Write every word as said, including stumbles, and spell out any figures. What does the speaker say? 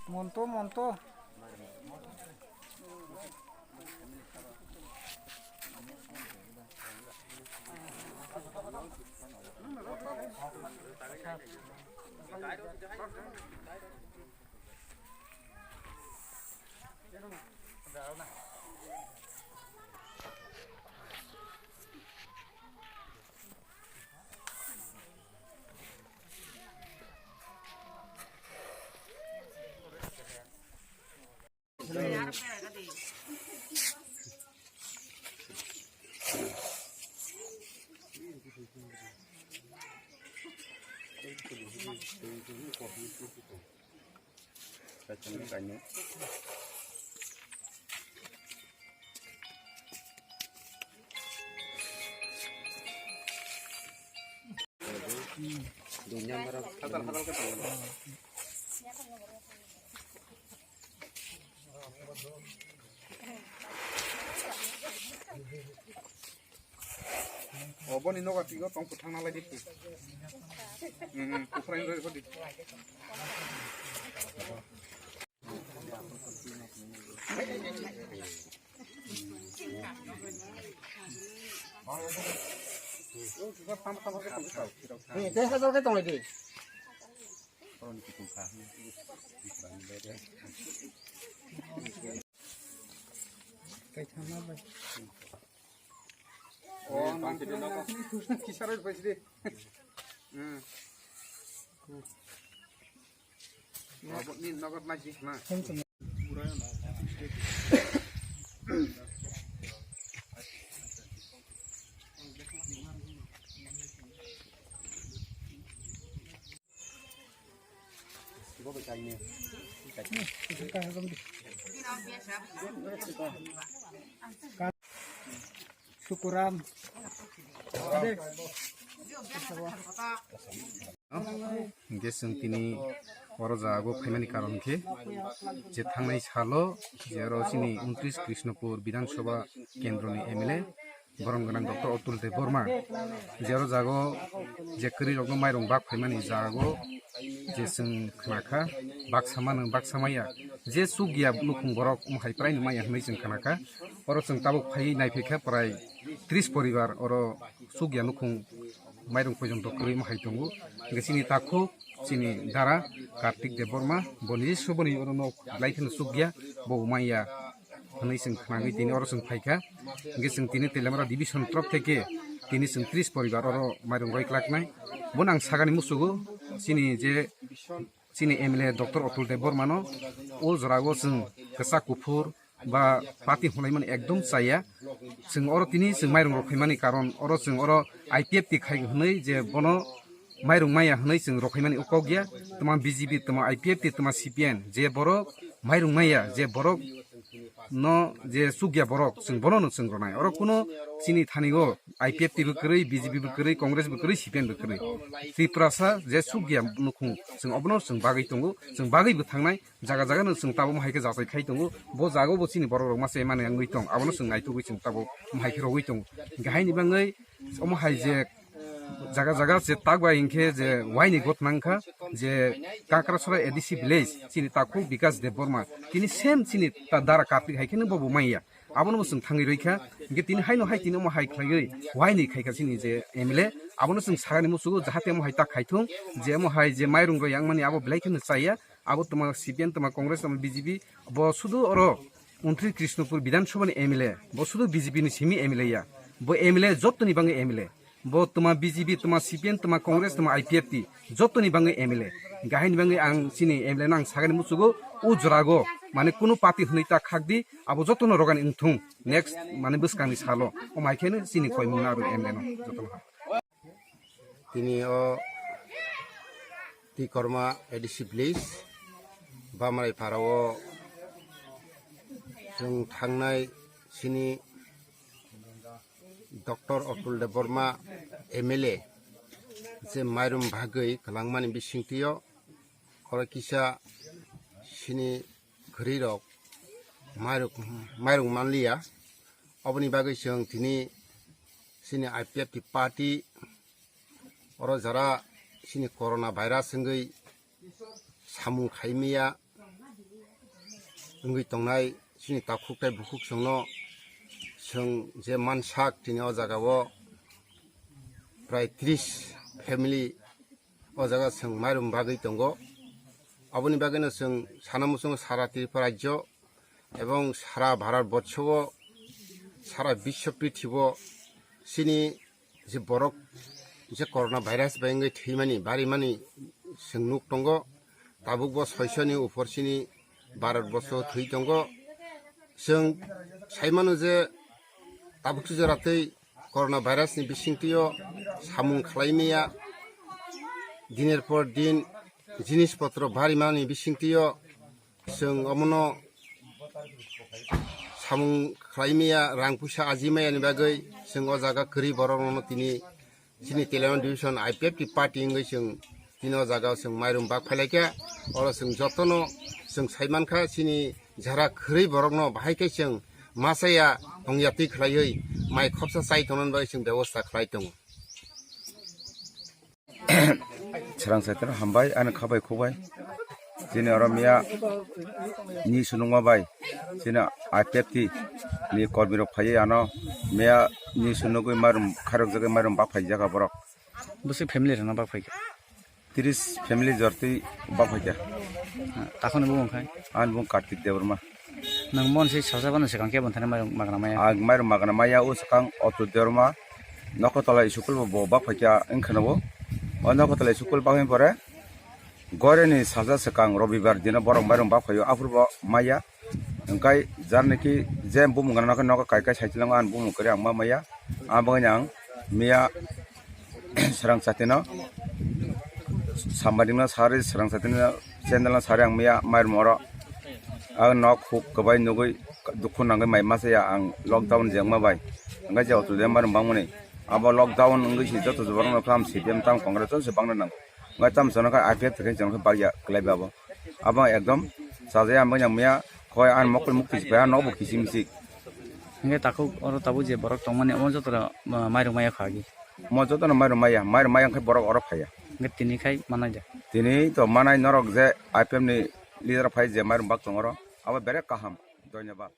Monto, monto. Oboni nogo twigo tong kwthang nalai di. Hmm, kufra ni roi hodi. Tei sajak khe tonglai di. Kaitham ma bai. Oh, nang kisa roi bai sidi. Hmm. Ni nogo nai si na. Sukuram. Hingke chwng tini oro jago phaimani karon khe je thangnai salo je oro chini untris Krishnapur Bidhan Sabha Kendroni M L A borom gwnang Doctor Atul Debbarma je oro jago je kwrwi rokno mairung bak phaimani jago je chwng khna kha baksa mano baksa maya je chukya nukhung borok omo hai prai no maya hinwi chwng khna kha oro chwng tabuk phai nai phai kha prai tris poribar oro chukya nukhung mairung poijon doktwrwi omo hai tongo hingke chini takhuk chini dara Kartik Debbarma bo nini soboni oro nok belai kheno chukya bo maya hinwi chwng khnagwi tini oro chwng phaikha. Hingke chwng tini Teliamura division trop theke tini chwng tris poribar oro mairung roi kwlaknai. Bono ang sagani musugo chini je chini M L A Doctor Atul Debbarmano o jorao chwng kwchak kuphur ba party hwnlaimani ekdom chaya. Chwng oro tini chwng mairung rok phaimani karon oro chwng oro I P F T khai hwnwi je bono mairung maya hwnwi chwng rokhaimani o kok ya. Twma B J P, twma I P F T, twma C P M, je borok mairung maya, je borok no je chukya borok, chwng bono no chwng ronai. Oro kuno chini thani o I P F T bo kwrwi, B J P bo kwrwi, Congress bo kwrwi, C P M bo kwrwi. Tiprasa je chukya nukhung, chwng obono chwng bagwi tongo, chwng bagwi bo thangnai. Jaga jaga no chwng tabuk hai khe jachai khai tongo. Bo jaga bo chini borok rok masa mani wngwi tong. Abono chwng naitugwi chwng tabuk hai khe rogwi tongo. Hingke haini bagwi omo hai je jaga jaga je tak bai hingke je waini got nangkha je Kakrasora A D C village chini takhuk Bikas Debbarma. Tini same chini ta dara Kartik hai khe no bobo maya. Abono bo chwng thangwi roi kha. Hingke tini haino hai tini omo hai khlaiwi waini khai kha chini je M L A. Abono chwng sagani musugo jahate omo hai ta khai thung je omo hai je mairung roi yang mani abo belai kheno chaya. Abo twma C P M, twma Congress, twma B J P, bo sudu oro untri Krishnapur Bidhan Sabha ni M L A, bo sudu B J P ni simi M L A ya. Bo M L A jottoni bangwi M L A. Bo twma B J P, twma C P M, twma Congress, twma I P F T, jottoni bangwi M L A. Gahini bangwi ang chini M L A no ang sagani musugo, o jorago, mane kunu party hwnwi ta khakdi, abo jottono rogani wngthung. Next, mane bwskangni salo, o mai kheno chini koimung na aro M L A no, jottono. Tini o Tikorma A D C village, Bamrai Phara o chwng thangnai chini Doctor Atul Debbarma M L A je mairum bagwi kwlangmani bisingtwi o oro kisa chini kwrwi rok mairuk-, mairung manliya. Oboni bagwi chwng tini chini I P F T party oro jara chini corona virus wngwi samung khaimaya, wngwi tongnai chini takhuk tei bukhuk chwngno chwng je mansak tini o jaga o prai tris family o jaga chwng mairum bagwi tongo. Aboni bagwino chwng sana muchungo sara Tripura rajyo ebong sara Bharat borsho o, sara biswo prithibo chini je borok je corona virus bai wngwi thwimani, barimani chwng nuk tongo. Tabukbo soisoni upor chini Bharat borsho thwi tongo. Chwng saimano je tabuk jora tei corona virus ni bisingtwi o samung khlai maya, diner por din jinis potro barimani bisingtwi o chwng omono samung khlai maya, rang puisa aji maya ni bagwi chwng o jaga kwrwi borok no tini chini Teliamani division I P F T party wngwi chwng tini o jaga o chwng mairum bak phailaikha. Oro chwng jotono chwng saimankha chini jara kwrwi borokno bahai khe chwng masa ya tongya twi khlaiwi mai khopsa chai tongnani bagwi chwng bebosta khlai tongo. Srang Chaitanya hambai, ani khabai khubai. Chini oro miya ni sunungma bai. Chini I P F T ni kormi rok phaiwi ano miya ni sunugwi mairum khairok jagwi mairum bak phai jaga borok. Bwswk family rwna bak phaikha? Tris family jortwi bak phaikha. Takhoni bumung khai? Ani bumung Kartik Debbarma. Nang mon se sajabano swkang khe bonthani mairum magna maya? Ang mairum magna maya o swkang Otu Debbarma. Nokotolai school bo, bo bak phaikha wngkhano bo. O nokotolai school bak phaini pore goreni saja swkang Robibar dino borok mairum bak phaio, aphuru bo maya. Hwnkhe jar niki je bumung gana nokhe nogo kai kai saichwlango ani bumung kwrwi ang ma maya. Aboni ang miya Srang Chaitanya no sambadik no sari, Srang Chaitanya no channel no sari ang miya mairum oro. Ang nok huk kwbai nugwi dukhu nangwi mai masa ya ang lockdown jengma bai. Hwnkhe je Otu Debbarma mairum bangmani abo lockdown wngwi si joto borok no kham C P M tam Congress se bangna nang. Hwnkhe tam chwng khe I P F T khe chwng khe bagya kwlai ba bo. Abo ekdom sajaya ang bini miya khoi ang mokol mukti se paya nokbo kisi misik. Hwnkhe takhuk oro tabuk je borok tongmani omo jotono, ah, mairum maya kha agi? Omo jotono mairum maya, mairum maya hwnkhe borok oro phaiya. Hwnkhe tini khai manai da? Tini to manai norok je I P F ni leader phai je mairum bak tong oro, abo bere kaham. Dhonyabad.